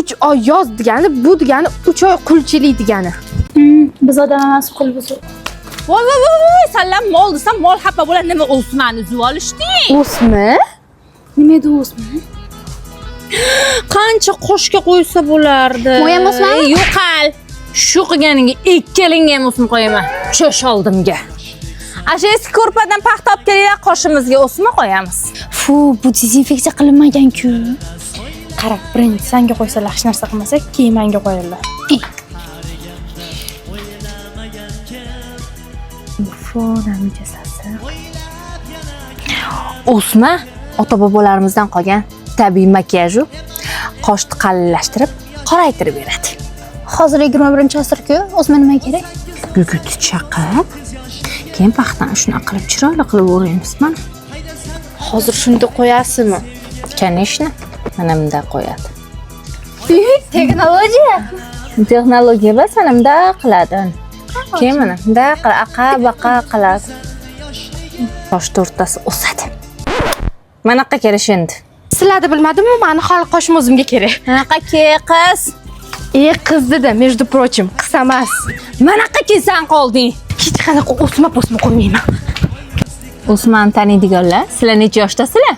3 oy yoz degani, bu degani 3 oy qulchilik degani. Biz odam emas, qul biz. Voy, voy, voy, voy, sanlar mol desam, mol xafa bo'ladi. Nima, o'smani uzib olishding? O'sma? Nima edi o'sma? Qancha qo'shga qo'ysa bo'lardi. Moyam o'smami? Ey, yo'qol. Shu qilganingga ikkalingga ham o'sma qo'yaman. Cho'sh oldimga. Asha, eski ko'rpadan paxta olib kelinglar, qoshimizga o'sma qo'yamiz. Fu, bu dezinfeksiya qilinmagan-ku. Qara, birinchi sanga qo'ysalar, hech narsa qilmasa, keyin manga qo'yadilar. Fu, namicha sasiq. O'sma ota bobolarimizdan qolgan tabiiy makiyaju, qoshni qalinlashtirib, qoraytirib beradi. Hozir 21-asr-ku, o'sma nima kerak? Gugurtni chaqib, keyin paxtani shunaqa qilib, chiroyli qilib o'raymiz mana. Hozir shunda qo'yasizmi? Конечно, mana bunday qo'yadi. Texnologiya. Texnologiya emas, mana bunday qiladi. Keyin mana bunday qiladi, aqa baqa qiladi. Qosh to'rttasi o'sadi. Manaqa kelish endi. Sizlarni bilmadimmi, mani hali qoshim o'zimga kerak. Manaqa ke, qiz. E, qiz dedi, между прочим, qiz emas. Manaqa kelsan qolding. Hech qanaqa o'sma po'sma qo'ymayman. O'smani taniydiganlar, sizlar necha yoshdasizlar?